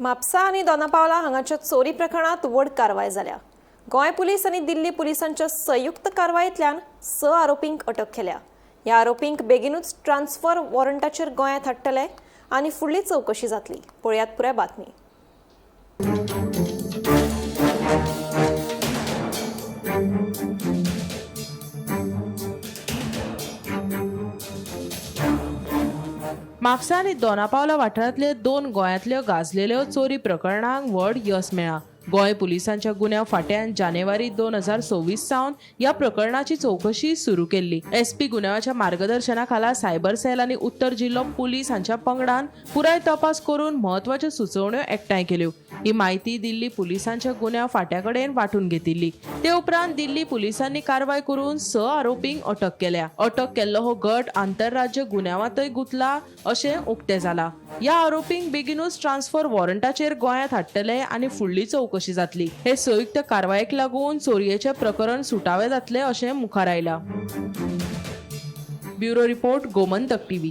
म्हापसा आनी दोनापावला हांगाच्या चोरी प्रकरणात व्हड कारवाय जाल्या. गोंय पुलीस आनी दिल्ली पुलिसांच्या संयुक्त कारवायेंतल्यान 6 आरोपींक अटक केल्या. ह्या आरोपींक बेगीनूच ट्रान्सफर वॉरंटाचेर गोंयांत हाडटले आनी फुडली चवकशी जातली. पळयात पुराय बातमी. म्हापसा आनी दोनापावला वाठारांतले 2 गोंयांतल्यो गाजलेल्यो चोरी प्रकरणांक व्हड यस मेळ्ळां. गोंय पुलिसांच्या गुन्यांव फांट्यान जानेवारी 2026 सावन ह्या प्रकरणाची चवकशी सुरू केल्ली. एसपी गुन्यांवाच्या मार्गदर्शना खाला सायबर सेल आनी उत्तर जिल्लो पुलीस हांच्या पंगडान पुराय तपास करून म्हत्वाच्यो सुचोवण्यो एकठांय केल्यो. ही म्हायती दिल्ली पुलिसांच्या गुन्यांव फांट्या कडेन वांटून घेतिल्ली. ते उपरांत दिल्ली पुलिसांनी कारवाय करून 6 आरोपींक अटक केल्या. अटक केल्लो हो गट आंतरराज्य गुन्यांवांतय गुंतला अशें उक्तें जाला. ह्या आरोपींक बेगीनूच ट्रान्सफर वॉरंटाचेर गोंयांत हाडटले आनी फुडली चवकशी जातली. हे संयुक्त कारवायेक लागून चोरयेचें प्रकरण सुटावें जातलें अशें मुखार आयलां. Bureau report, Gomantak TV.